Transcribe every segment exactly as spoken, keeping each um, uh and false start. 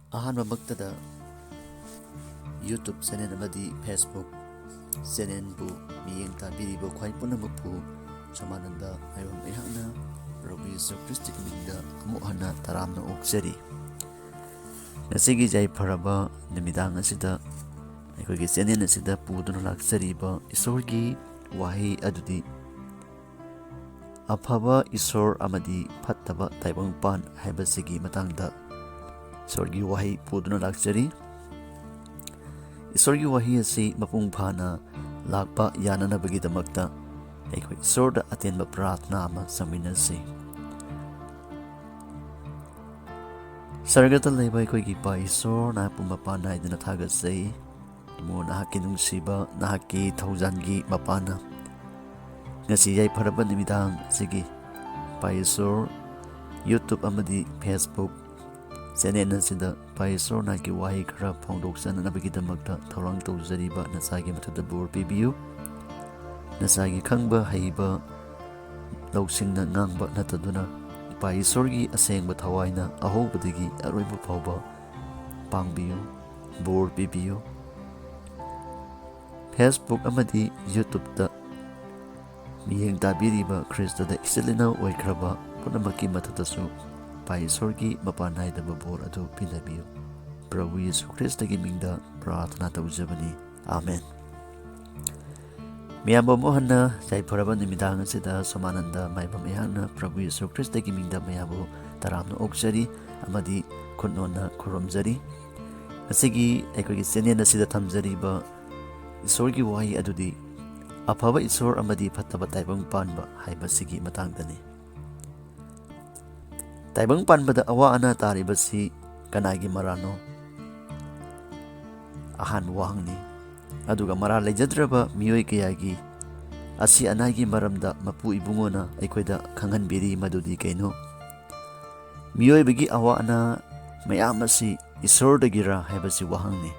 ꯑꯍꯥꯟꯕꯃꯛꯇꯗ YouTube channel ꯑꯃꯗꯤ Facebook channelꯕꯨ ꯃꯤꯠꯌꯦꯡ ꯇꯥꯕꯤꯔꯤꯕ ꯈ꯭ꯋꯥꯏ ꯄꯨꯝꯅꯃꯛꯄꯨ ꯁꯣꯃꯥꯅꯟꯗ ꯃꯥꯏꯕꯝ ꯑꯩꯍꯥꯛꯅ ꯄ꯭ꯔꯚꯨ ꯌꯤꯁꯨ ꯈ꯭ꯔꯤꯁꯇꯒꯤ ꯃꯤꯡꯗ ꯑꯃꯨꯛ ꯍꯟꯅ ꯇꯔꯥꯝꯅ ꯑꯣꯛꯆꯔꯤ꯫ ꯉꯁꯤꯒꯤ ꯌꯥꯏꯐꯔꯕ ꯅꯨꯃꯤꯗꯥꯡ ꯑꯁꯤꯗ ꯑꯩꯈꯣꯏꯒꯤ channel ꯑꯁꯤꯗ ꯄꯨꯗꯨꯅ ꯂꯥꯛꯆꯔꯤꯕ ꯏꯁꯣꯔꯒꯤ ꯋꯥꯍꯩ ꯑꯗꯨꯗꯤ ꯑꯐꯕ ꯏꯁꯣꯔ ꯑꯃꯗꯤ ꯐꯠꯇꯕ ꯇꯥꯏꯕꯪꯄꯥꯟ ꯍꯥꯏꯕꯁꯤꯒꯤ ꯃꯇꯥꯡꯗ ꯏꯁꯣꯔꯒꯤ ꯋꯥꯍꯩ ꯄꯨꯗꯨꯅ ꯂꯥꯛꯆꯔꯤ꯫ ꯏꯁꯣꯔꯒꯤ ꯋꯥꯍꯩ ꯑꯁꯤ ꯃꯄꯨꯡ ꯐꯥꯅ ꯂꯥꯛꯄ ꯌꯥꯅꯅꯕꯒꯤꯗꯃꯛꯇ ꯑꯩꯈꯣꯏ ꯏꯁꯣꯔꯗ ꯑꯇꯦꯟꯕ ꯄ꯭ꯔꯥꯔꯊꯅꯥ ꯑꯃ ꯆꯪꯃꯤꯟꯅꯁꯤ꯫ ꯁꯔꯒꯗ ꯂꯩꯕ ꯑꯩꯈꯣꯏꯒꯤ ꯏꯄꯥ ꯏꯁꯣꯔ, ꯅꯍꯥꯛꯄꯨ ꯃꯄꯥꯟ ꯅꯥꯏꯗꯅ ꯊꯥꯒꯠꯆꯩ꯫ ꯏꯕꯨꯡꯉꯣ, ꯅꯍꯥꯛꯀꯤ ꯅꯨꯡꯁꯤꯕ, ꯅꯍꯥꯛꯀꯤ ꯊꯧꯖꯥꯜꯒꯤ ꯃꯄꯥꯟꯅ ꯉꯁꯤ ꯌꯥꯏꯐꯔꯕ ꯅꯨꯃꯤꯗꯥꯡ ꯑꯁꯤꯒꯤ ꯏꯄꯥ ꯏꯁꯣꯔ, YouTube ꯑꯃꯗꯤ Facebook channel ꯑꯁꯤꯗ ꯏꯄꯥ ꯏꯁꯣꯔ, ꯅꯍꯥꯛꯀꯤ ꯋꯥꯍꯩ ꯈꯔ ꯐꯣꯡꯗꯣꯛꯆꯅꯅꯕꯒꯤꯗꯃꯛꯇ ꯊꯧꯔꯥꯡ ꯇꯧꯖꯔꯤꯕ ꯅꯆꯥꯒꯤ ꯃꯊꯛꯇ ꯕꯣꯔ ꯄꯤꯕꯤꯌꯨ꯫ ꯅꯆꯥꯒꯤ ꯈꯪꯕ ꯍꯩꯕ ꯂꯧꯁꯤꯡꯅ ꯉꯥꯡꯕ ꯅꯠꯇꯗꯨꯅ, ꯏꯄꯥ ꯏꯁꯣꯔꯒꯤ ꯑꯁꯦꯡꯕ ꯊꯋꯥꯏꯅ ꯑꯍꯧꯕꯗꯒꯤ ꯑꯔꯣꯏꯕ ꯐꯥꯎꯕ ꯄꯥꯡꯕꯤꯌꯨ, ꯕꯣꯔ ꯄꯤꯕꯤꯌꯨ꯫ Facebook ꯑꯃꯗꯤ YouTubeꯇ ꯃꯤꯠꯌꯦꯡ ꯇꯥꯕꯤꯔꯤꯕ ꯈ꯭ꯔꯤꯁꯇꯗ ꯏꯆꯤꯜ ꯏꯅꯥꯎ ꯑꯣꯏꯈ꯭ꯔꯕ ꯄꯨꯝꯅꯃꯛꯀꯤ ꯃꯊꯛꯇꯁꯨ ꯏꯄꯥ ꯏꯁꯣꯔꯒꯤ ꯃꯄꯥꯟ ꯅꯥꯏꯗꯕ ꯕꯣꯔ ꯑꯗꯨ ꯄꯤꯅꯕꯤꯌꯨ꯫ ꯄ꯭ꯔꯚꯨ ꯌꯤꯁꯨ ꯈ꯭ꯔꯤꯁꯇꯒꯤ ꯃꯤꯡꯗ ꯄ꯭ꯔꯥꯔꯊꯅꯥ ꯇꯧꯖꯕꯅꯤ꯫ ꯑꯥꯃꯦꯟ꯫ ꯃꯤꯌꯥꯝꯕꯨ ꯑꯃꯨꯛ ꯍꯟꯅ ꯌꯥꯏꯐꯔꯕ ꯅꯨꯃꯤꯗꯥꯡ ꯑꯁꯤꯗ ꯁꯣꯃꯥꯅꯟꯗ ꯃꯥꯏꯕꯝ ꯑꯩꯍꯥꯛꯅ ꯄ꯭ꯔꯚꯨ ꯌꯤꯁꯨ ꯈ꯭ꯔꯤꯁꯇꯒꯤ ꯃꯤꯡꯗ ꯃꯌꯥꯝꯕꯨ ꯇꯔꯥꯝꯅ ꯑꯣꯛꯆꯔꯤ ꯑꯃꯗꯤ ꯈꯨꯠꯅꯣꯟꯅ ꯈꯨꯔꯨꯝꯖꯔꯤ꯫ ꯉꯁꯤꯒꯤ ꯑꯩꯈꯣꯏꯒꯤ channel ꯑꯁꯤꯗ ꯊꯝꯖꯔꯤꯕ ꯏꯁꯣꯔꯒꯤ ꯋꯥꯍꯩ ꯑꯗꯨꯗꯤ ꯑꯐꯕ ꯏꯁꯣꯔ ꯑꯃꯗꯤ ꯐꯠꯇꯕ ꯇꯥꯏꯕꯪ ꯄꯥꯟꯕ ꯍꯥꯏꯕꯁꯤꯒꯤ ꯃꯇꯥꯡꯗꯅꯤ꯫ ꯇꯥꯏꯕꯪ ꯄꯥꯟꯕꯗ ꯑꯋꯥ ꯑꯅꯥ ꯇꯥꯔꯤꯕꯁꯤ ꯀꯅꯥꯒꯤ ꯃꯔꯥꯜꯅꯣ? ꯑꯍꯥꯟꯕ ꯋꯥꯍꯪꯅꯤ꯫ ꯑꯗꯨꯒ ꯃꯔꯥꯜ ꯂꯩꯖꯗ꯭ꯔꯕ ꯃꯤꯑꯣꯏ ꯀꯌꯥꯒꯤ ꯑꯁꯤ ꯑꯅꯥꯒꯤ ꯃꯔꯝꯗ ꯃꯄꯨ ꯏꯕꯨꯡꯉꯣꯅ ꯑꯩꯈꯣꯏꯗ ꯈꯪꯍꯟꯕꯤꯔꯤ, ꯃꯗꯨꯗꯤ ꯀꯩꯅꯣ? ꯃꯤꯑꯣꯏꯕꯒꯤ ꯑꯋꯥ ꯑꯅꯥ ꯃꯌꯥꯝ ꯑꯁꯤ ꯏꯁꯣꯔꯗꯒꯤꯔꯥ ꯍꯥꯏꯕꯁꯤ ꯋꯥꯍꯪꯅꯤ꯫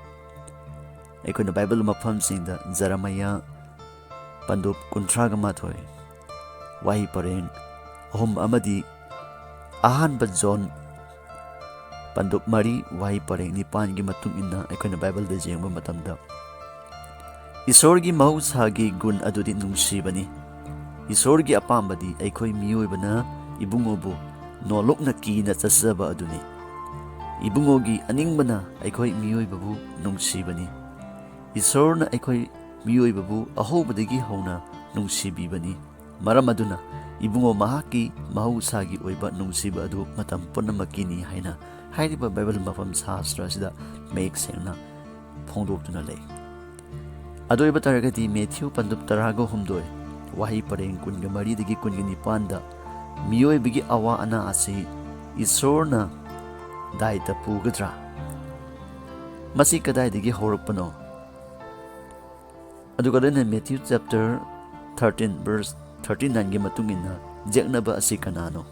ꯑꯩꯈꯣꯏꯅ ꯕꯥꯏꯕꯜ ꯃꯐꯝꯁꯤꯡꯗ ꯖꯔꯃꯌꯥ ꯄꯟꯗꯨꯞ ꯀꯨꯟꯊ꯭ꯔꯥꯒ ꯃꯥꯊꯣꯏ, ꯋꯥꯍꯩ ꯄꯔꯦꯡ ꯑꯍꯨꯝ ꯑꯃꯗꯤ ꯑꯍꯥꯟꯕ ꯖꯣꯟ ꯄꯟꯗꯨꯞ ꯃꯔꯤ, ꯋꯥꯍꯩ ꯄꯔꯦꯡ ꯅꯤꯄꯥꯟꯒꯤ ꯃꯇꯨꯡ ꯏꯟꯅ ꯑꯩꯈꯣꯏꯅ ꯕꯥꯏꯕꯜꯗ ꯌꯦꯡꯕ ꯃꯇꯝꯗ, "ꯏꯁꯣꯔꯒꯤ ꯃꯍꯧꯁꯥꯒꯤ ꯒꯨꯟ ꯑꯗꯨꯗꯤ ꯅꯨꯡꯁꯤꯕꯅꯤ꯫ ꯏꯁꯣꯔꯒꯤ ꯑꯄꯥꯝꯕꯗꯤ ꯑꯩꯈꯣꯏ ꯃꯤꯑꯣꯏꯕꯅ ꯏꯕꯨꯡꯉꯣꯕꯨ ꯅꯣꯂꯨꯛꯅ ꯀꯤꯅ ꯆꯠꯆꯕ ꯑꯗꯨꯅꯤ꯫ ꯏꯕꯨꯡꯉꯣꯒꯤ ꯑꯅꯤꯡꯕꯅ ꯑꯩꯈꯣꯏ ꯃꯤꯑꯣꯏꯕꯕꯨ ꯅꯨꯡꯁꯤꯕꯅꯤ꯫ ꯏꯁꯣꯔꯅ ꯑꯩꯈꯣꯏ ꯃꯤꯑꯣꯏꯕꯕꯨ ꯑꯍꯧꯕꯗꯒꯤ ꯍꯧꯅ ꯅꯨꯡꯁꯤꯕꯤꯕꯅꯤ꯫ ꯃꯔꯝ ꯑꯗꯨꯅ ꯏꯕꯨꯡꯉꯣ ꯃꯍꯥꯛꯀꯤ ꯃꯍꯧꯁꯥꯒꯤ ꯑꯣꯏꯕ ꯅꯨꯡꯁꯤꯕ ꯑꯗꯨ ꯃꯇꯝ ꯄꯨꯝꯅꯃꯛꯀꯤꯅꯤ" ꯍꯥꯏꯅ ꯍꯥꯏꯔꯤꯕ ꯕꯥꯏꯕꯜ ꯃꯐꯝ ꯁꯥꯁꯇ꯭ꯔ ꯑꯁꯤꯗ ꯃꯌꯦꯛ ꯁꯦꯡꯅ ꯐꯣꯡꯗꯣꯛꯇꯨꯅ ꯂꯩ꯫ ꯑꯗꯨ ꯑꯣꯏꯕ ꯇꯥꯔꯒꯗꯤ ꯃꯦꯊ꯭ꯌꯨ ꯄꯟꯗꯨꯞ ꯇꯔꯥꯒ ꯍꯨꯝꯗꯣꯏ, ꯋꯥꯍꯩ ꯄꯔꯦꯡ ꯀꯨꯟꯒ ꯃꯔꯤꯗꯒꯤ ꯀꯨꯟꯒ ꯅꯤꯄꯥꯟꯗ ꯃꯤꯑꯣꯏꯕꯒꯤ ꯑꯋꯥ ꯑꯅꯥ ꯑꯁꯤ ꯏꯁꯣꯔꯅ ꯗꯥꯏꯇ ꯄꯨꯒꯗ꯭ꯔꯥ? ꯃꯁꯤ ꯀꯗꯥꯏꯗꯒꯤ ꯍꯧꯔꯛꯄꯅꯣ? ꯑꯗꯨꯒ ꯂꯣꯏꯅꯅ Matthew chapter thirteen verse thirty ꯅꯥꯏꯟꯒꯤ ꯃꯇꯨꯡ ꯏꯟꯅ ꯌꯦꯛꯅꯕ ꯑꯁꯤ ꯀꯅꯥꯅꯣ?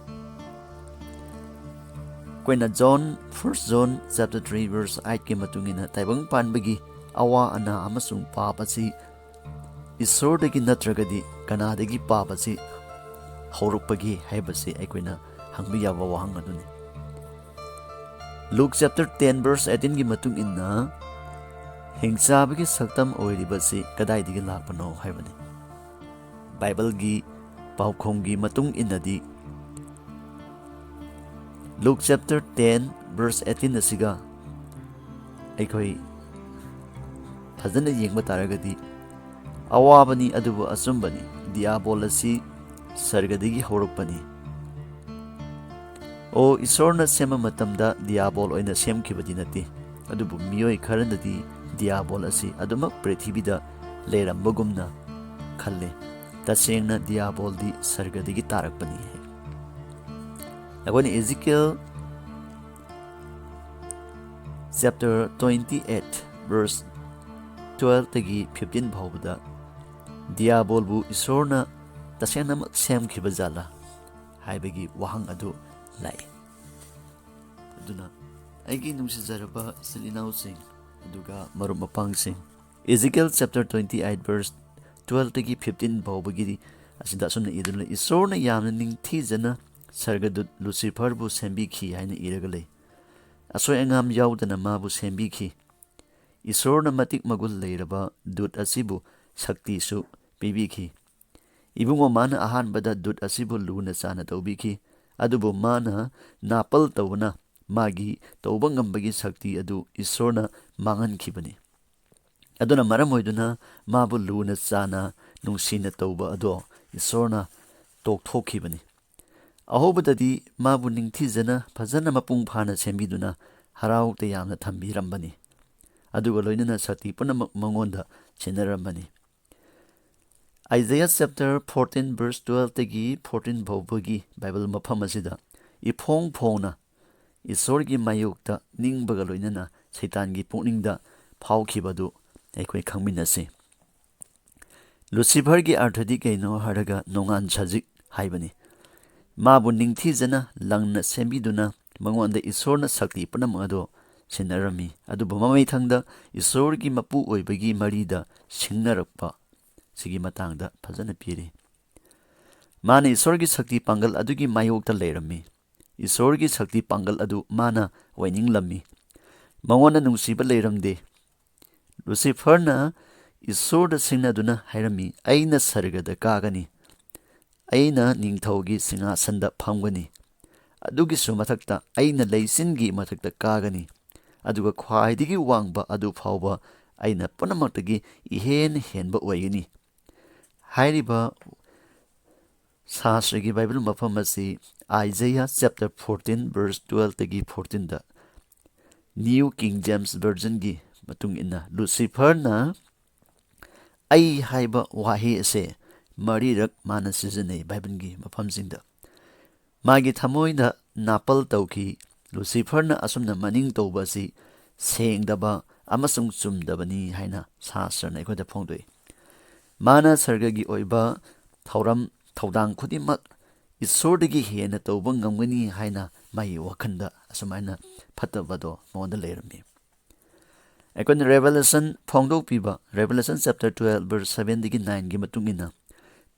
ꯑꯩꯈꯣꯏꯅ John, first John chapter three verse ꯑꯩꯠꯀꯤ ꯃꯇꯨꯡ ꯏꯟꯅ ꯇꯥꯏꯕꯪ ꯄꯥꯟꯕꯒꯤ ꯑꯋꯥ ꯑꯅꯥ ꯑꯃꯁꯨꯡ ꯄꯥꯞ ꯑꯁꯤ ꯏꯁꯣꯔꯗꯒꯤ ꯅꯠꯇ꯭ꯔꯒꯗꯤ ꯀꯅꯥꯗꯒꯤ ꯄꯥꯞ ꯑꯁꯤ ꯍꯧꯔꯛꯄꯒꯦ ꯍꯥꯏꯕꯁꯤ ꯑꯩꯈꯣꯏꯅ ꯍꯪꯕ ꯌꯥꯕ ꯋꯥꯍꯪ ꯑꯗꯨꯅꯤ꯫ ꯂꯨꯛ ꯆꯦꯞꯇꯔ ꯇꯦꯟ ꯚꯔꯁ ꯑꯩꯠꯇꯤꯟꯒꯤ ꯃꯇꯨꯡ ꯏꯟꯅ ꯍꯤꯡꯆꯥꯕꯒꯤ ꯁꯛꯇꯝ ꯑꯣꯏꯔꯤꯕꯁꯤ ꯀꯗꯥꯏꯗꯒꯤ ꯂꯥꯛꯄꯅꯣ ꯍꯥꯏꯕꯅꯤ꯫ ꯕꯥꯏꯕꯜꯒꯤ ꯄꯥꯎꯈꯨꯝꯒꯤ ꯃꯇꯨꯡ ꯏꯟꯅꯗꯤ ꯂꯨꯛ ꯆꯦꯞꯇꯔ ꯇꯦꯟ ꯚꯔꯁ ꯑꯩꯠꯇꯤꯟ ꯑꯁꯤꯒ ꯑꯩꯈꯣꯏ ꯐꯖꯅ ꯌꯦꯡꯕ ꯇꯥꯔꯒꯗꯤ, "ꯑꯋꯥꯕꯅꯤ, ꯑꯗꯨꯕꯨ ꯑꯆꯨꯝꯕꯅꯤ꯫ ꯗꯤꯌꯥꯕꯣꯜ ꯑꯁꯤ ꯁꯔꯒꯗꯒꯤ ꯍꯧꯔꯛꯄꯅꯤ"꯫ ꯑꯣ, ꯏꯁꯣꯔꯅ ꯁꯦꯝꯕ ꯃꯇꯝꯗ ꯗꯤꯌꯥꯕꯣꯜ ꯑꯣꯏꯅ ꯁꯦꯝꯈꯤꯕꯗꯤ ꯅꯠꯇꯦ, ꯑꯗꯨꯕꯨ ꯃꯤꯑꯣꯏ ꯈꯔꯅꯗꯤ ꯗꯤꯌꯥꯕꯣꯜ ꯑꯁꯤ ꯑꯗꯨꯃꯛ ꯄ꯭ꯔꯤꯊꯤꯕꯤꯗ ꯂꯩꯔꯝꯕꯒꯨꯝꯅ ꯈꯜꯂꯤ꯫ ꯇꯁꯦꯡꯅ ꯗꯤꯌꯥꯕꯣꯜꯗꯤ ꯁꯔꯒꯗꯒꯤ ꯇꯥꯔꯛꯄꯅꯤ ꯍꯥꯏ꯫ ꯑꯩꯈꯣꯏꯅ Ezekiel chapter twenty eight, verse ꯇ꯭ꯋꯦꯜꯐꯇꯒꯤ ꯐꯤꯐꯇꯤꯟ ꯐꯥꯎꯕꯗ ꯗꯤꯌꯥꯕꯣꯜꯕꯨ ꯏꯁꯣꯔꯅ ꯇꯁꯦꯡꯅꯃꯛ ꯁꯦꯝꯈꯤꯕ ꯖꯥꯠꯂꯥ ꯍꯥꯏꯕꯒꯤ ꯋꯥꯍꯪ ꯑꯗꯨ ꯂꯥꯛꯏ꯫ ꯑꯗꯨꯅ ꯑꯩꯒꯤ ꯅꯨꯡꯁꯤꯖꯔꯕ ꯏꯆꯤꯜ ꯏꯅꯥꯎꯁꯤꯡ, ꯑꯗꯨꯒ ꯃꯔꯨꯞ ꯃꯄꯥꯡꯁꯤꯡ, Ezekiel chapter twenty eight, verse ꯇ꯭ꯋꯦꯜꯐꯇꯒꯤ ꯐꯤꯐꯇꯤꯟ ꯐꯥꯎꯕꯒꯤꯗꯤ ꯑꯁꯤꯗ ꯑꯁꯨꯝꯅ ꯏꯗꯨꯅ ꯂꯩ, "ꯏꯁꯣꯔꯅ ꯌꯥꯝꯅ ꯅꯤꯡꯊꯤꯖꯅ ꯁꯔꯒꯗꯨꯠ ꯂꯨꯁꯤꯐꯔꯕꯨ ꯁꯦꯝꯕꯤꯈꯤ" ꯍꯥꯏꯅ ꯏꯔꯒ ꯂꯩ꯫ ꯑꯁꯣꯏ ꯑꯉꯥꯝ ꯌꯥꯎꯗꯅ ꯃꯥꯕꯨ ꯁꯦꯝꯕꯤꯈꯤ꯫ ꯏꯁꯣꯔꯅ ꯃꯇꯤꯛ ꯃꯒꯨꯟ ꯂꯩꯔꯕ ꯗꯨꯠ ꯑꯁꯤꯕꯨ ꯁꯛꯇꯤꯁꯨ ꯄꯤꯕꯤꯈꯤ꯫ ꯏꯕꯨꯡꯉꯣ, ꯃꯥꯅ ꯑꯍꯥꯟꯕꯗ ꯗꯨꯠ ꯑꯁꯤꯕꯨ ꯂꯨꯅ ꯆꯥꯅ ꯇꯧꯕꯤꯈꯤ, ꯑꯗꯨꯕꯨ ꯃꯥꯅ ꯅꯥꯄꯜ ꯇꯧꯕꯅ ꯃꯥꯒꯤ ꯇꯧꯕ ꯉꯝꯕꯒꯤ ꯁꯛꯇꯤ ꯑꯗꯨ ꯏꯁꯣꯔꯅ ꯃꯥꯡꯍꯟꯈꯤꯕꯅꯤ꯫ ꯑꯗꯨꯅ ꯃꯔꯝ ꯑꯣꯏꯗꯨꯅ ꯃꯥꯕꯨ ꯂꯨꯅ ꯆꯥꯅ ꯅꯨꯡꯁꯤꯅ ꯇꯧꯕ ꯑꯗꯣ ꯏꯁꯣꯔꯅ ꯇꯣꯛꯊꯣꯛꯈꯤꯕꯅꯤ꯫ ꯑꯍꯧꯕꯗꯗꯤ ꯃꯥꯕꯨ ꯅꯤꯡꯊꯤꯖꯅ ꯐꯖꯅ ꯃꯄꯨꯡ ꯐꯥꯅ ꯁꯦꯝꯕꯤꯗꯨꯅ ꯍꯔꯥꯎ ꯇꯌꯥꯝꯅ ꯊꯝꯕꯤꯔꯝꯕꯅꯤ꯫ ꯑꯗꯨꯒ ꯂꯣꯏꯅꯅ ꯁꯛꯇꯤ ꯄꯨꯝꯅꯃꯛ ꯃꯉꯣꯟꯗ ꯁꯤꯟꯅꯔꯝꯕꯅꯤ꯫ Isaiah chapter fourteen verse twelveꯇꯒꯤ fourteen ꯐꯥꯎꯕꯒꯤ ꯕꯥꯏꯕꯜ ꯃꯐꯝ ꯑꯁꯤꯗ ꯏꯐꯣꯡ ꯐꯣꯡꯅ ꯏꯁꯣꯔꯒꯤ ꯃꯥꯌꯣꯛꯇ ꯅꯤꯡꯕꯒ ꯂꯣꯏꯅꯅ ꯁꯩꯇꯥꯟꯒꯤ ꯄꯨꯛꯅꯤꯡꯗ ꯐꯥꯎꯈꯤꯕꯗꯨ ꯑꯩꯈꯣꯏ ꯈꯪꯃꯤꯟꯅꯁꯤ꯫ ꯂꯨꯁꯤꯐꯔꯒꯤ ꯑꯔꯊꯗꯤ ꯀꯩꯅꯣ ꯍꯥꯏꯔꯒ ꯅꯣꯡꯉꯥꯟ ꯁꯖꯤꯛ ꯍꯥꯏꯕꯅꯤ꯫ ꯃꯥꯕꯨ ꯅꯤꯡꯊꯤꯖꯅ ꯂꯪꯅ ꯁꯦꯝꯕꯤꯗꯨꯅ ꯃꯉꯣꯟꯗ ꯏꯁꯣꯔꯅ ꯁꯛꯇꯤ ꯄꯨꯝꯅꯃꯛ ꯑꯗꯨ ꯁꯤꯟꯅꯔꯝꯃꯤ꯫ ꯑꯗꯨꯕꯨ ꯃꯃꯩꯊꯪꯗ ꯏꯁꯣꯔꯒꯤ ꯃꯄꯨ ꯑꯣꯏꯕꯒꯤ ꯃꯔꯤꯗ ꯁꯤꯡꯅꯔꯛꯄ ꯁꯤꯒꯤ ꯃꯇꯥꯡꯗ ꯐꯖꯅ ꯄꯤꯔꯤ꯫ ꯃꯥꯅ ꯏꯁꯣꯔꯒꯤ ꯁꯛꯇꯤ ꯄꯥꯡꯒꯜ ꯑꯗꯨꯒꯤ ꯃꯥꯌꯣꯛꯇ ꯂꯩꯔꯝꯃꯤ꯫ ꯏꯁꯣꯔꯒꯤ ꯁꯛꯇꯤ ꯄꯥꯡꯒꯜ ꯑꯗꯨ ꯃꯥꯅ ꯑꯣꯏꯅꯤꯡꯂꯝꯃꯤ꯫ ꯃꯉꯣꯟꯗ ꯅꯨꯡꯁꯤꯕ ꯂꯩꯔꯝꯗꯦ꯫ ꯂꯨꯁꯤꯐꯔꯅ ꯏꯁꯣꯔꯗ ꯁꯤꯡꯅꯗꯨꯅ ꯍꯥꯏꯔꯝꯃꯤ, "ꯑꯩꯅ ꯁꯔꯒꯗ ꯀꯥꯒꯅꯤ, ꯑꯩꯅ ꯅꯤꯡꯊꯧꯒꯤ ꯁꯤꯡꯍꯥꯁꯟꯗ ꯐꯝꯒꯅꯤ, ꯑꯗꯨꯒꯤꯁꯨ ꯃꯊꯛꯇ ꯑꯩꯅ ꯂꯩꯆꯤꯟꯒꯤ ꯃꯊꯛꯇ ꯀꯥꯒꯅꯤ, ꯑꯗꯨꯒ ꯈ꯭ꯋꯥꯏꯗꯒꯤ ꯋꯥꯡꯕ ꯑꯗꯨ ꯐꯥꯎꯕ ꯑꯩꯅ ꯄꯨꯝꯅꯃꯛꯇꯒꯤ ꯏꯍꯦꯟ ꯍꯦꯟꯕ ꯑꯣꯏꯒꯅꯤ"꯫ ꯍꯥꯏꯔꯤꯕ ꯁꯥꯁ꯭ꯔꯒꯤ ꯕꯥꯏꯕꯜ ꯃꯐꯝ ꯑꯁꯤ Isaiah chapter fourteen verse twelveꯇꯒꯤ fourteenꯗ New King James Versionꯒꯤ ꯃꯇꯨꯡ ꯏꯟꯅ ꯂꯨꯁꯤꯐꯔꯅ "ꯑꯩ" ꯍꯥꯏꯕ ꯋꯥꯍꯩ ꯑꯁꯦ ꯃꯔꯤꯔꯛ ꯃꯥꯅ ꯁꯤꯖꯤꯟꯅꯩ ꯕꯥꯏꯕꯜꯒꯤ ꯃꯐꯝꯁꯤꯡꯗ꯫ ꯃꯥꯒꯤ ꯊꯃꯣꯏꯗ ꯅꯥꯄꯜ ꯇꯧꯈꯤ꯫ ꯂꯨꯁꯤꯐꯔꯅ ꯑꯁꯨꯝꯅ ꯃꯅꯤꯡ ꯇꯧꯕ ꯑꯁꯤ ꯁꯦꯡꯗꯕ ꯑꯃꯁꯨꯡ ꯆꯨꯝꯗꯕꯅꯤ ꯍꯥꯏꯅ ꯁꯥꯁ꯭ꯔꯅ ꯑꯩꯈꯣꯏꯗ ꯐꯣꯡꯗꯣꯛꯏ꯫ ꯃꯥꯅ ꯁꯔꯒꯒꯤ ꯑꯣꯏꯕ ꯊꯧꯔꯝ ꯊꯧꯗꯥꯡ ꯈꯨꯗꯤꯡꯃꯛ ꯏꯁꯣꯔꯗꯒꯤ ꯍꯦꯟꯅ ꯇꯧꯕ ꯉꯝꯒꯅꯤ ꯍꯥꯏꯅ ꯃꯥꯒꯤ ꯋꯥꯈꯜꯗ ꯑꯁꯨꯃꯥꯏꯅ ꯐꯠꯇꯕꯗꯣ ꯃꯉꯣꯟꯗ ꯂꯩꯔꯝꯃꯤ꯫ ꯑꯩꯈꯣꯏꯅ Revelation ꯐꯣꯡꯗꯣꯛꯄꯤꯕ, Revelation chapter twelve verse sevenꯗꯒꯤ nineꯒꯤ ꯃꯇꯨꯡ ꯏꯟꯅ,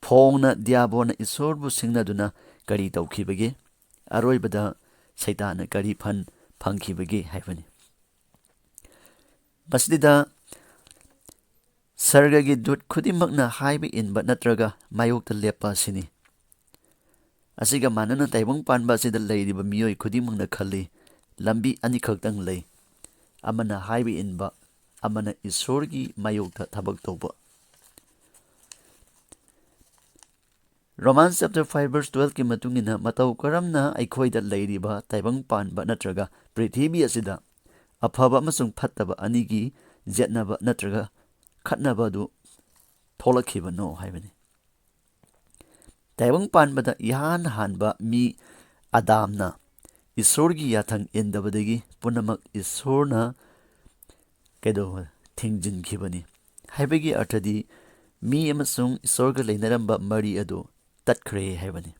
ꯐꯣꯡꯅ ꯗꯤꯌꯥꯕꯣꯟꯅ ꯏꯁꯣꯔꯕꯨ ꯁꯤꯡꯅꯗꯨꯅ ꯀꯔꯤ ꯇꯧꯈꯤꯕꯒꯦ? ꯑꯔꯣꯏꯕꯗ ꯁꯩꯇꯥꯟꯅ ꯀꯔꯤ ꯐꯟ ꯐꯪꯈꯤꯕꯒꯦ ꯍꯥꯏꯕꯅꯤ꯫ ꯃꯁꯤꯗ ꯁꯔꯒꯒꯤ ꯗꯨꯠ ꯈꯨꯗꯤꯡꯃꯛꯅ ꯍꯥꯏꯕ ꯏꯟꯕ ꯅꯠꯇ꯭ꯔꯒ ꯃꯥꯌꯣꯛꯇ ꯂꯦꯞꯄ ꯑꯁꯤꯅꯤ꯫ ꯑꯁꯤꯒ ꯃꯥꯟꯅꯅ ꯇꯥꯏꯕꯪ ꯄꯥꯟꯕ ꯑꯁꯤꯗ ꯂꯩꯔꯤꯕ ꯃꯤꯑꯣꯏ ꯈꯨꯗꯤꯡꯃꯛꯅ ꯈꯜꯂꯤ, ꯂꯝꯕꯤ ꯑꯅꯤꯈꯛꯇꯪ ꯂꯩ, ꯑꯃꯅ ꯍꯥꯏꯕ ꯏꯟꯕ, ꯑꯃꯅ ꯏꯁꯣꯔꯒꯤ ꯃꯥꯌꯣꯛꯇ ꯊꯕꯛ ꯇꯧꯕ꯫ Romans chapter five verse twelve ꯀꯤ ꯃꯇꯨꯡ ꯏꯟꯅ ꯃꯇꯧ ꯀꯔꯝꯅ ꯑꯩꯈꯣꯏꯗ ꯂꯩꯔꯤꯕ ꯇꯥꯏꯕꯪ ꯄꯥꯟꯕ ꯅꯠꯇ꯭ꯔꯒ ꯄ꯭ꯔꯤꯊꯤꯕꯤ ꯑꯁꯤꯗ ꯑꯐꯕ ꯑꯃꯁꯨꯡ ꯐꯠꯇꯕ ꯑꯅꯤꯒꯤ ꯌꯦꯠꯅꯕ ꯅꯠꯇ꯭ꯔꯒ ꯈꯠꯅꯕ ꯑꯗꯨ ꯊꯣꯛꯂꯛꯈꯤꯕꯅꯣ ꯍꯥꯏꯕꯅꯤ꯫ ꯇꯥꯏꯕꯪ ꯄꯥꯟꯕꯗ ꯏꯍꯥꯟ ꯍꯥꯟꯕ ꯃꯤ ꯑꯗꯥꯝꯅ ꯏꯁꯣꯔꯒꯤ ꯌꯥꯊꯪ ꯏꯟꯗꯕꯗꯒꯤ ꯄꯨꯝꯅꯃꯛ ꯏꯁꯣꯔꯅ ꯀꯩꯗꯧꯕ ꯊꯤꯡꯖꯤꯟꯈꯤꯕꯅꯤ ꯍꯥꯏꯕꯒꯤ ꯑꯔꯊꯗꯤ ꯃꯤ ꯑꯃꯁꯨꯡ ꯏꯁꯣꯔꯒ ꯂꯩꯅꯔꯝꯕ ꯃꯔꯤ ꯑꯗꯨ ꯇꯠꯈ꯭ꯔꯦ ꯍꯥꯏꯕꯅꯤ꯫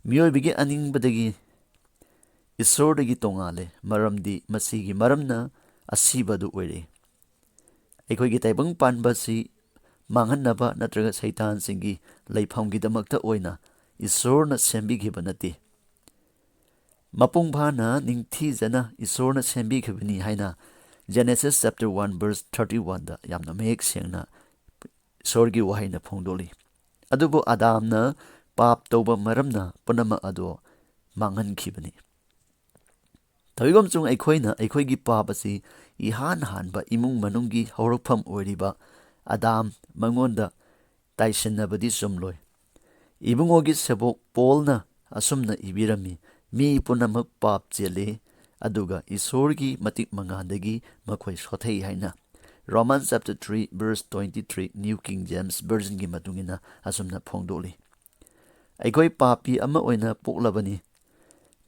ꯃꯤꯑꯣꯏꯕꯒꯤ ꯑꯅꯤꯡꯕꯗꯒꯤ ꯏꯁꯣꯔꯗꯒꯤ ꯇꯣꯉꯥꯜꯂꯦ, ꯃꯔꯝꯗꯤ ꯃꯁꯤꯒꯤ ꯃꯔꯝꯅ ꯑꯁꯤꯕ ꯑꯗꯨ ꯑꯣꯏꯔꯛꯏ꯫ ꯑꯩꯈꯣꯏꯒꯤ ꯇꯥꯏꯕꯪ ꯄꯥꯟꯕ ꯑꯁꯤ ꯃꯥꯡꯍꯟꯅꯕ ꯅꯠꯇ꯭ꯔꯒ ꯁꯩꯇꯥꯟꯁꯤꯡꯒꯤ ꯂꯩꯐꯝꯒꯤꯗꯃꯛꯇ ꯑꯣꯏꯅ ꯏꯁꯣꯔꯅ ꯁꯦꯝꯕꯤꯈꯤꯕ ꯅꯠꯇꯦ꯫ ꯃꯄꯨꯡ ꯐꯥꯅ ꯅꯤꯡꯊꯤꯖꯅ ꯏꯁꯣꯔꯅ ꯁꯦꯝꯕꯤꯈꯤꯕꯅꯤ ꯍꯥꯏꯅ Genesis chapter one verse thirty oneꯗ ꯌꯥꯝꯅ ꯃꯌꯦꯛ ꯁꯦꯡꯅ ꯏꯁꯣꯔꯒꯤ ꯋꯥꯍꯩꯅ ꯐꯣꯡꯗꯣꯛꯂꯤ꯫ ꯑꯗꯨꯕꯨ ꯑꯗꯥꯝꯅ ꯄꯥꯞ ꯇꯧꯕ ꯃꯔꯝꯅ ꯄꯨꯝꯅꯃꯛ ꯑꯗꯨ ꯃꯥꯡꯍꯟꯈꯤꯕꯅꯤ꯫ ꯇꯧꯏꯒꯨꯝꯁꯨꯡ ꯑꯩꯈꯣꯏꯅ ꯑꯩꯈꯣꯏꯒꯤ ꯄꯥꯞ ꯑꯁꯤ ꯏꯍꯥꯟ ꯍꯥꯟꯕ ꯏꯃꯨꯡ ꯃꯅꯨꯡꯒꯤ ꯍꯧꯔꯛꯐꯝ ꯑꯣꯏꯔꯤꯕ ꯑꯗꯥꯝ ꯃꯉꯣꯟꯗ ꯇꯥꯏꯁꯤꯟꯅꯕꯗꯤ ꯆꯨꯝꯂꯣꯏ꯫ ꯏꯕꯨꯡꯉꯣꯒꯤ ꯁꯦꯕꯣꯛ ꯄꯣꯜꯅ ꯑꯁꯨꯝꯅ ꯏꯕꯤꯔꯝꯃꯤ, "ꯃꯤ ꯄꯨꯝꯅꯃꯛ ꯄꯥꯞ ꯆꯦꯜꯂꯤ, ꯑꯗꯨꯒ ꯏꯁꯣꯔꯒꯤ ꯃꯇꯤꯛ ꯃꯉꯥꯗꯒꯤ ꯃꯈꯣꯏ ꯁꯣꯊꯩ" ꯍꯥꯏꯅ꯫ Romans chapter three verse twenty three New King James Versionꯒꯤ ꯃꯇꯨꯡ ꯏꯟꯅ ꯑꯁꯨꯝꯅ ꯐꯣꯡꯗꯣꯛꯂꯤ꯫ ꯑꯩꯈꯣꯏ ꯄꯥꯄꯤ ꯑꯃ ꯑꯣꯏꯅ ꯄꯣꯛꯂꯕꯅꯤ꯫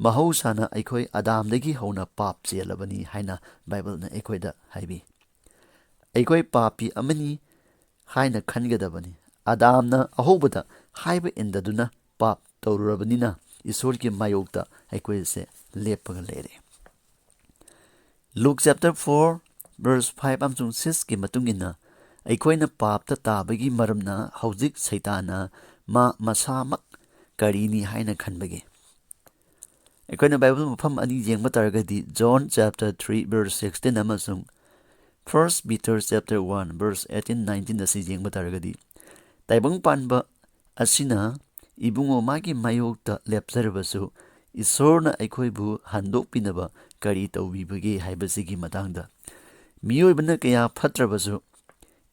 ꯃꯍꯧꯁꯥꯅ ꯑꯩꯈꯣꯏ ꯑꯗꯥꯝꯗꯒꯤ ꯍꯧꯅ ꯄꯥꯞ ꯆꯦꯜꯂꯕꯅꯤ ꯍꯥꯏꯅ ꯕꯥꯏꯕꯜꯅ ꯑꯩꯈꯣꯏꯗ ꯍꯥꯏꯕꯤ꯫ ꯑꯩꯈꯣꯏ ꯄꯥꯄꯤ ꯑꯃꯅꯤ ꯍꯥꯏꯅ ꯈꯟꯒꯗꯕꯅꯤ꯫ ꯑꯗꯥꯝꯅ ꯑꯍꯧꯕꯗ ꯍꯥꯏꯕ ꯏꯟꯗꯗꯨꯅ ꯄꯥꯞ ꯇꯧꯔꯨꯔꯕꯅꯤꯅ ꯏꯁꯣꯔꯒꯤ ꯃꯥꯌꯣꯛꯇ ꯑꯩꯈꯣꯏꯁꯦ ꯂꯦꯞꯄꯒ ꯂꯩꯔꯦ꯫ Luke chapter four verse five ꯑꯃꯁꯨꯡ sixꯀꯤ ꯃꯇꯨꯡ ꯏꯟꯅ ꯑꯩꯈꯣꯏꯅ ꯄꯥꯞꯇ ꯇꯥꯕꯒꯤ ꯃꯔꯝꯅ ꯍꯧꯖꯤꯛ ꯁꯩꯇꯥꯟꯅ ꯃꯥ ꯃꯁꯥꯃꯛ ꯀꯔꯤꯅꯤ ꯍꯥꯏꯅ ꯈꯟꯕꯒꯦ? ꯑꯩꯈꯣꯏꯅ ꯕꯥꯏꯕꯜ ꯃꯐꯝ ꯑꯅꯤ ꯌꯦꯡꯕ ꯇꯥꯔꯒꯗꯤ, John chapter three verse sixteen ꯑꯃꯁꯨꯡ First Peter chapter one verse eighteen nineteen ꯑꯁꯤ ꯌꯦꯡꯕ ꯇꯥꯔꯒꯗꯤ, ꯇꯥꯏꯕꯪ ꯄꯥꯟꯕ ꯑꯁꯤꯅ ꯏꯕꯨꯡꯉꯣ ꯃꯥꯒꯤ ꯃꯥꯌꯣꯛꯇ ꯂꯦꯞꯆꯔꯕꯁꯨ, ꯏꯁꯣꯔꯅ ꯑꯩꯈꯣꯏꯕꯨ ꯍꯟꯗꯣꯛꯄꯤꯅꯕ ꯀꯔꯤ ꯇꯧꯕꯤꯕꯒꯦ ꯍꯥꯏꯕꯁꯤꯒꯤ ꯃꯇꯥꯡꯗ, ꯃꯤꯑꯣꯏꯕꯅ ꯀꯌꯥ ꯐꯠꯇ꯭ꯔꯕꯁꯨ,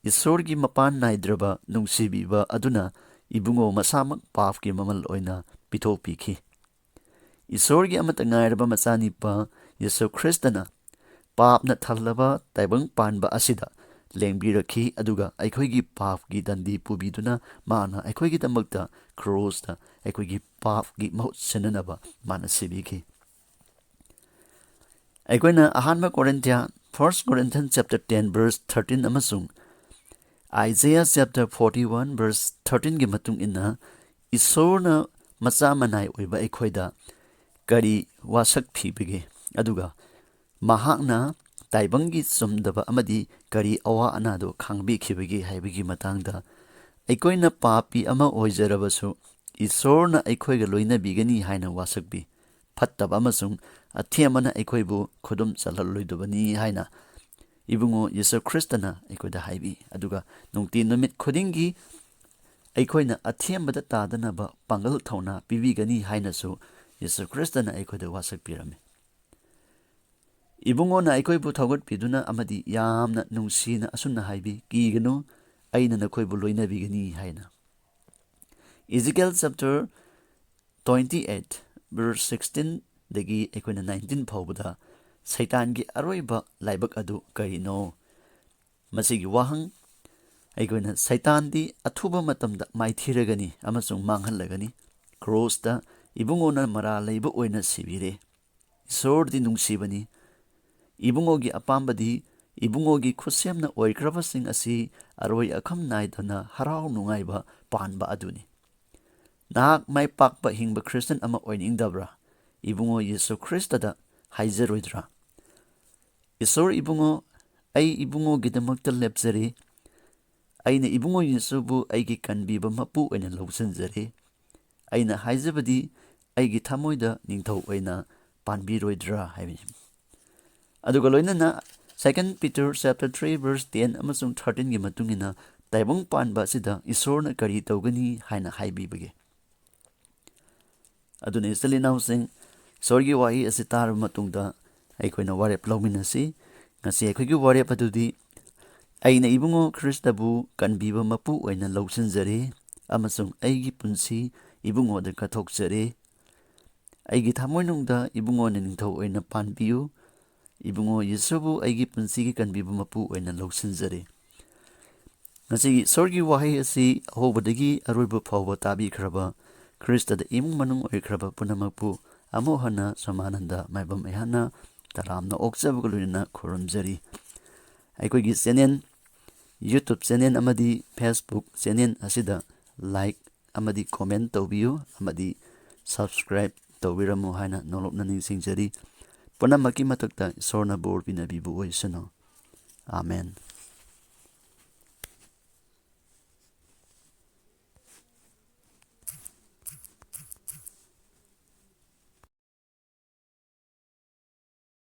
ꯏꯁꯣꯔꯒꯤ ꯃꯄꯥꯟ ꯅꯥꯏꯗ꯭ꯔꯕ ꯅꯨꯡꯁꯤꯕꯤꯕ ꯑꯗꯨꯅ ꯏꯕꯨꯡꯉꯣ ꯃꯁꯥꯃꯛ ꯄꯥꯞꯀꯤ ꯃꯃꯜ ꯑꯣꯏꯅ ꯄꯤꯊꯣꯛꯄꯤꯈꯤ꯫ ꯏꯁꯣꯔꯒꯤ ꯑꯃꯠꯇ ꯉꯥꯏꯔꯕ ꯃꯆꯥꯅꯤꯄꯥ ꯌꯤꯁꯨ ꯈ꯭ꯔꯤꯁꯇꯅ ꯄꯥꯞꯅ ꯊꯜꯂꯕ ꯇꯥꯏꯕꯪ ꯄꯥꯟꯕ ꯑꯁꯤꯗ ꯂꯦꯡꯕꯤꯔꯛꯈꯤ, ꯑꯗꯨꯒ ꯑꯩꯈꯣꯏꯒꯤ ꯄꯥꯞꯀꯤ ꯗꯟꯗꯤ ꯄꯨꯕꯤꯗꯨꯅ ꯃꯥꯅ ꯑꯩꯈꯣꯏꯒꯤꯗꯃꯛꯇ ꯀ꯭ꯔꯣꯁꯇ ꯑꯩꯈꯣꯏꯒꯤ ꯄꯥꯞꯀꯤ ꯃꯍꯨꯠ ꯁꯤꯟꯅꯅꯕ ꯃꯥꯅ ꯁꯤꯕꯤꯈꯤ꯫ ꯑꯩꯈꯣꯏꯅ ꯑꯍꯥꯟꯕ ꯀꯣꯔꯤꯟꯊꯤꯌꯥ, First Corinthians chapter ten verse thirteen ꯑꯃꯁꯨꯡ Isaiah chapter forty one verse thirteen ꯒꯤ ꯃꯇꯨꯡ ꯏꯟꯅ, ꯏꯁꯣꯔꯅ ꯃꯆꯥ ꯃꯅꯥꯏ ꯑꯣꯏꯕ ꯑꯩꯈꯣꯏꯗ ꯀꯔꯤ ꯋꯥꯁꯛ ꯄꯤꯕꯒꯦ, ꯑꯗꯨꯒ ꯃꯍꯥꯛꯅ ꯇꯥꯏꯕꯪꯒꯤ ꯆꯨꯝꯗꯕ ꯑꯃꯗꯤ ꯀꯔꯤ ꯑꯋꯥ ꯑꯅꯥꯗꯨ ꯈꯥꯡꯕꯤꯈꯤꯕꯒꯦ ꯍꯥꯏꯕꯒꯤ ꯃꯇꯥꯡꯗ, ꯑꯩꯈꯣꯏꯅ ꯄꯥꯄꯤ ꯑꯃ ꯑꯣꯏꯖꯔꯕꯁꯨ ꯏꯁꯣꯔꯅ ꯑꯩꯈꯣꯏꯒ ꯂꯣꯏꯅꯕꯤꯒꯅꯤ ꯍꯥꯏꯅ ꯋꯥꯁꯛꯄꯤ꯫ ꯐꯠꯇꯕ ꯑꯃꯁꯨꯡ ꯑꯊꯦꯝꯕꯅ ꯑꯩꯈꯣꯏꯕꯨ ꯈꯨꯗꯨꯝ ꯆꯜꯍꯜꯂꯣꯏꯗꯕꯅꯤ ꯍꯥꯏꯅ ꯏꯕꯨꯡꯉꯣ ꯌꯤꯁꯨ ꯈ꯭ꯔꯤꯁꯇꯅ ꯑꯩꯈꯣꯏꯗ ꯍꯥꯏꯕꯤ꯫ ꯑꯗꯨꯒ ꯅꯨꯡꯇꯤ ꯅꯨꯃꯤꯠ ꯈꯨꯗꯤꯡꯒꯤ ꯑꯩꯈꯣꯏꯅ ꯑꯊꯦꯝꯕꯗ ꯇꯥꯗꯅꯕ ꯄꯥꯡꯒꯜ ꯊꯧꯅꯥ ꯄꯤꯕꯤꯒꯅꯤ ꯍꯥꯏꯅꯁꯨ ꯌꯤꯁꯨ ꯈ꯭ꯔꯤꯁꯇꯅ ꯑꯩꯈꯣꯏꯗ ꯋꯥꯁꯛꯄꯤꯔꯝꯃꯤ꯫ ꯏꯕꯨꯡꯉꯣꯅ ꯑꯩꯈꯣꯏꯕꯨ ꯊꯧꯒꯠꯄꯤꯗꯨꯅ ꯑꯃꯗꯤ ꯌꯥꯝꯅ ꯅꯨꯡꯁꯤꯅ ꯑꯁꯨꯝꯅ ꯍꯥꯏꯕꯤ, "ꯀꯤꯒꯅꯨ, ꯑꯩꯅ ꯅꯈꯣꯏꯕꯨ ꯂꯣꯏꯅꯕꯤꯒꯅꯤ" ꯍꯥꯏꯅ꯫ Ezekiel chapter twenty eight verse sixteen ꯗꯒꯤ ꯑꯩꯈꯣꯏꯅ nineteen ꯐꯥꯎꯕꯗ ꯁꯩꯇꯥꯟꯒꯤ ꯑꯔꯣꯏꯕ ꯂꯥꯏꯕꯛ ꯑꯗꯨ ꯀꯔꯤꯅꯣ? ꯃꯁꯤꯒꯤ ꯋꯥꯍꯪ, ꯑꯩꯈꯣꯏꯅ ꯁꯩꯇꯥꯟꯗꯤ ꯑꯊꯨꯕ ꯃꯇꯝꯗ ꯃꯥꯏꯊꯤꯔꯒꯅꯤ ꯑꯃꯁꯨꯡ ꯃꯥꯡꯍꯜꯂꯒꯅꯤ꯫ ꯀ꯭ꯔꯣꯁꯇ ꯏꯕꯨꯡꯉꯣꯅ ꯃꯔꯥ ꯂꯩꯕ ꯑꯣꯏꯅ ꯁꯤꯕꯤꯔꯦ꯫ ꯏꯁꯣꯔꯗꯤ ꯅꯨꯡꯁꯤꯕꯅꯤ꯫ ꯏꯕꯨꯡꯉꯣꯒꯤ ꯑꯄꯥꯝꯕꯗꯤ ꯏꯕꯨꯡꯉꯣꯒꯤ ꯈꯨꯠꯁꯦꯝꯅ ꯑꯣꯏꯈ꯭ꯔꯕꯁꯤꯡ ꯑꯁꯤ ꯑꯔꯣꯏ ꯑꯈꯝ ꯅꯥꯏꯗꯅ ꯍꯔꯥꯎ ꯅꯨꯡꯉꯥꯏꯕ ꯄꯥꯟꯕ ꯑꯗꯨꯅꯤ꯫ ꯅꯍꯥꯛ ꯃꯥꯏ ꯄꯥꯛꯄ ꯍꯤꯡꯕ ꯈ꯭ꯔꯤꯁꯇꯤꯌꯥꯟ ꯑꯃ ꯑꯣꯏꯅꯤꯡꯗꯕ꯭ꯔꯥ? ꯏꯕꯨꯡꯉꯣ ꯌꯤꯁꯨ ꯈ꯭ꯔꯤꯁꯇꯗ ꯍꯥꯏꯖꯔꯣꯏꯗ꯭ꯔꯥ? "ꯏꯁꯣꯔ ꯏꯕꯨꯡꯉꯣ, ꯑꯩ ꯏꯕꯨꯡꯉꯣꯒꯤꯗꯃꯛꯇ ꯂꯦꯞꯆꯔꯤ꯫ ꯑꯩꯅ ꯏꯕꯨꯡꯉꯣ ꯌꯤꯁꯨꯕꯨ ꯑꯩꯒꯤ ꯀꯟꯕꯤꯕ ꯃꯄꯨ ꯑꯣꯏꯅ ꯂꯧꯁꯤꯟꯖꯔꯤ꯫ ꯑꯩꯅ ꯍꯥꯏꯖꯕꯗꯤ, ꯑꯩꯒꯤ ꯊꯃꯣꯏꯗ ꯅꯤꯡꯊꯧ ꯑꯣꯏꯅ ꯄꯥꯟꯕꯤꯔꯣꯏꯗ꯭ꯔꯥ ꯍꯥꯏꯕꯅꯤ꯫ ꯑꯗꯨꯒ ꯂꯣꯏꯅꯅ Second Peter chapter three verse ten ꯑꯃꯁꯨꯡ thirteenꯒꯤ ꯃꯇꯨꯡ ꯏꯟꯅ ꯇꯥꯏꯕꯪ ꯄꯥꯟꯕ ꯑꯁꯤꯗ ꯏꯁꯣꯔꯅ ꯀꯔꯤ ꯇꯧꯒꯅꯤ ꯍꯥꯏꯅ ꯍꯥꯏꯕꯤꯕꯒꯦ? ꯑꯗꯨꯅ ꯏꯆꯤꯜ ꯏꯅꯥꯎꯁꯤꯡ, ꯏꯁꯣꯔꯒꯤ ꯋꯥꯍꯩ ꯑꯁꯤ ꯇꯥꯔꯕ ꯃꯇꯨꯡꯗ ꯑꯩꯈꯣꯏꯅ ꯋꯥꯔꯦꯞ ꯂꯧꯃꯤꯟꯅꯁꯤ꯫ ꯉꯁꯤ ꯑꯩꯈꯣꯏꯒꯤ ꯋꯥꯔꯦꯞ ꯑꯗꯨꯗꯤ, "ꯑꯩꯅ ꯏꯕꯨꯡꯉꯣ ꯈ꯭ꯔꯤꯁꯇꯕꯨ ꯀꯟꯕꯤꯕ ꯃꯄꯨ ꯑꯣꯏꯅ ꯂꯧꯁꯤꯟꯖꯔꯦ ꯑꯃꯁꯨꯡ ꯑꯩꯒꯤ ꯄꯨꯟꯁꯤ ꯏꯕꯨꯡꯉꯣꯗ ꯀꯠꯊꯣꯛꯆꯔꯦ꯫ ꯑꯩꯒꯤ ꯊꯃꯣꯏꯅꯨꯡꯗ ꯏꯕꯨꯡꯉꯣꯅ ꯅꯤꯡꯊꯧ ꯑꯣꯏꯅ ꯄꯥꯟꯕꯤꯌꯨ꯫ ꯏꯕꯨꯡꯉꯣ ꯌꯦꯁꯨꯕꯨ ꯑꯩꯒꯤ ꯄꯨꯟꯁꯤꯒꯤ ꯀꯟꯕꯤꯕ ꯃꯄꯨ ꯑꯣꯏꯅ ꯂꯧꯁꯤꯟꯖꯔꯦ꯫" ꯉꯁꯤꯒꯤ ꯏꯁꯣꯔꯒꯤ ꯋꯥꯍꯩ ꯑꯁꯤ ꯑꯍꯧꯕꯗꯒꯤ ꯑꯔꯣꯏꯕ ꯐꯥꯎꯕ ꯇꯥꯕꯤꯈ꯭ꯔꯕ, ꯈ꯭ꯔꯤꯁꯇꯗ ꯏꯃꯨꯡ ꯃꯅꯨꯡ ꯑꯣꯏꯈ꯭ꯔꯕ ꯄꯨꯝꯅꯃꯛꯄꯨ ꯑꯃꯨꯛ ꯍꯟꯅ ꯁꯣꯃꯥꯅꯟꯗ ꯃꯥꯏꯕꯝ ꯑꯩꯍꯥꯛꯅ ꯇꯔꯥꯝꯅ ꯑꯣꯛꯆꯕꯒ ꯂꯣꯏꯅꯅ ꯈꯨꯔꯨꯝꯖꯔꯤ꯫ ꯑꯩꯈꯣꯏꯒꯤ channel, YouTube channel ꯑꯃꯗꯤ Facebook channel ꯑꯁꯤꯗ like ꯑꯃꯗꯤ comment ꯇꯧꯕꯤꯌꯨ ꯑꯃꯗꯤ subscribe ꯇꯧꯕꯤꯔꯝꯃꯨ ꯍꯥꯏꯅ ꯅꯣꯂꯨꯛꯅ ꯅꯤꯡꯁꯤꯡꯖꯔꯤ꯫ ꯄꯨꯝꯅꯃꯛꯀꯤ ꯃꯊꯛꯇ ꯏꯁꯣꯔꯅ ꯕꯣꯔ ꯄꯤꯅꯕꯤꯕ ꯑꯣꯏꯁꯅꯨ꯫ ꯑꯥꯃꯦꯟ꯫